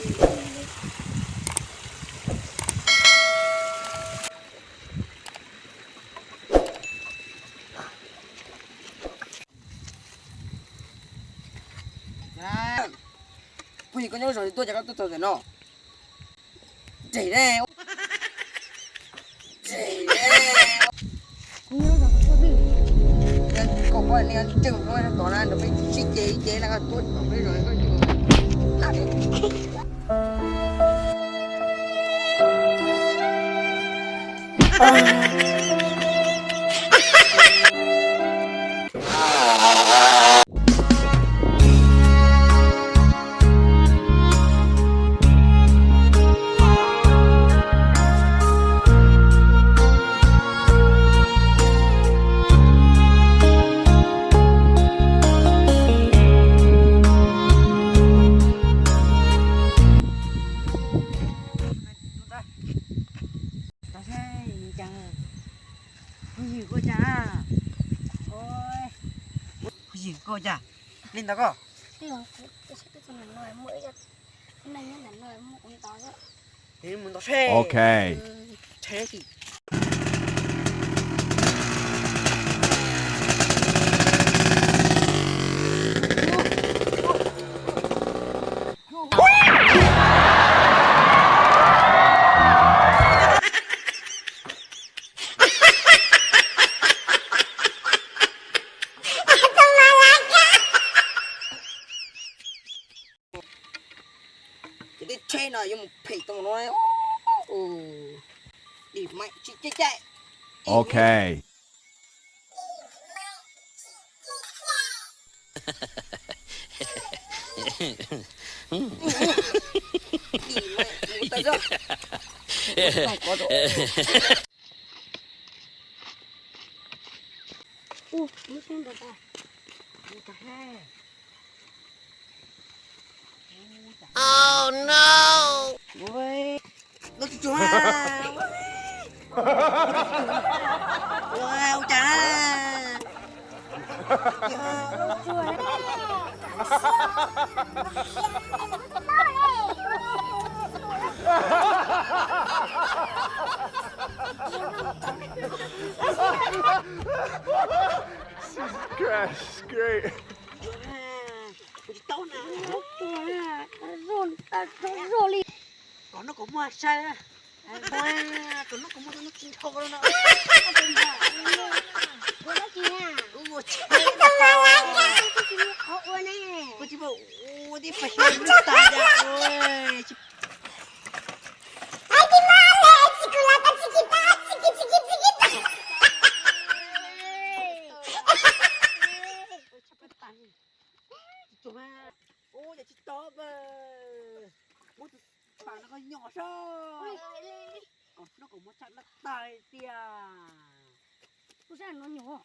Phooj ywg, koj nyob lub zos twg tuaj cas koj tuaj txog ntawm no? Ntseg ne. Ntseg ne. Koj pom nej ntseg mus tod na, nrog peb sib ceg ib ce na, koj tuaj peb zos koj. Phooj ywg koj cas? Phooj ywg koj cas? Li ntawd koj. Mus ntov seb. Ok. Ces tej tsheb no yuav mus phem tau no. Dim mas tsis cem cem. Ok. Dim mas mus tau zog. Ua, lub sab nrad tas. Ua cas he? Oh no! Ua, lub tsuj tsuag. Ua, ua cas? Jesus Christ, it's great. Kom no kom muaj sai. Kom no kom muaj no tsis nrho no. Ua tsis ua tib pas xyov lub tas cas. Ua cas tsis tau mas. Muab tus pas no koj nyom soj. Kom no kom muaj sai laj tag tiag. Tus sab no nyom.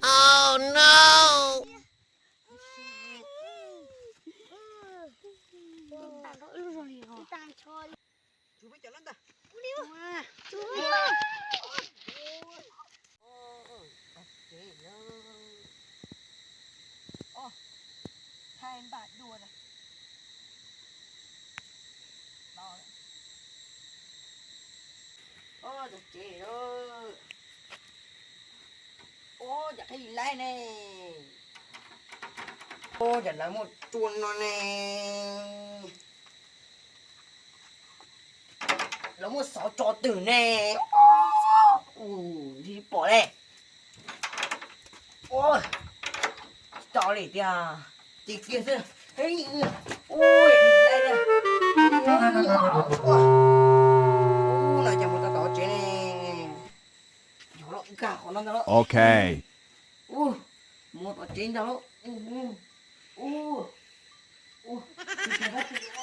Oh no! Tsuag peb cov lab ntag. Tsuag. Tag tsev lawm. Os, thaij npaj dua na. Los lawm. Os, tag tsev lawm. Os, yam qhib laib ne. Os, yam lawv muaj tsua no ne. Lawv muaj xov tso twg ne? Ua, tsis pom ne. Ua, tsis tau li tiag. Ces kiag xwb. Ua, no ces mus tau tom tsev ne. Yog los nkag qhov no ntag lauj. Ok. Ua, mus tom tsev ntag lauj. Ua, ua, ua, ua.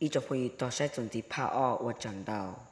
Ib tsoom phooj ywg tog saib txuas ntxiv phaj ob ua tsaug ntau.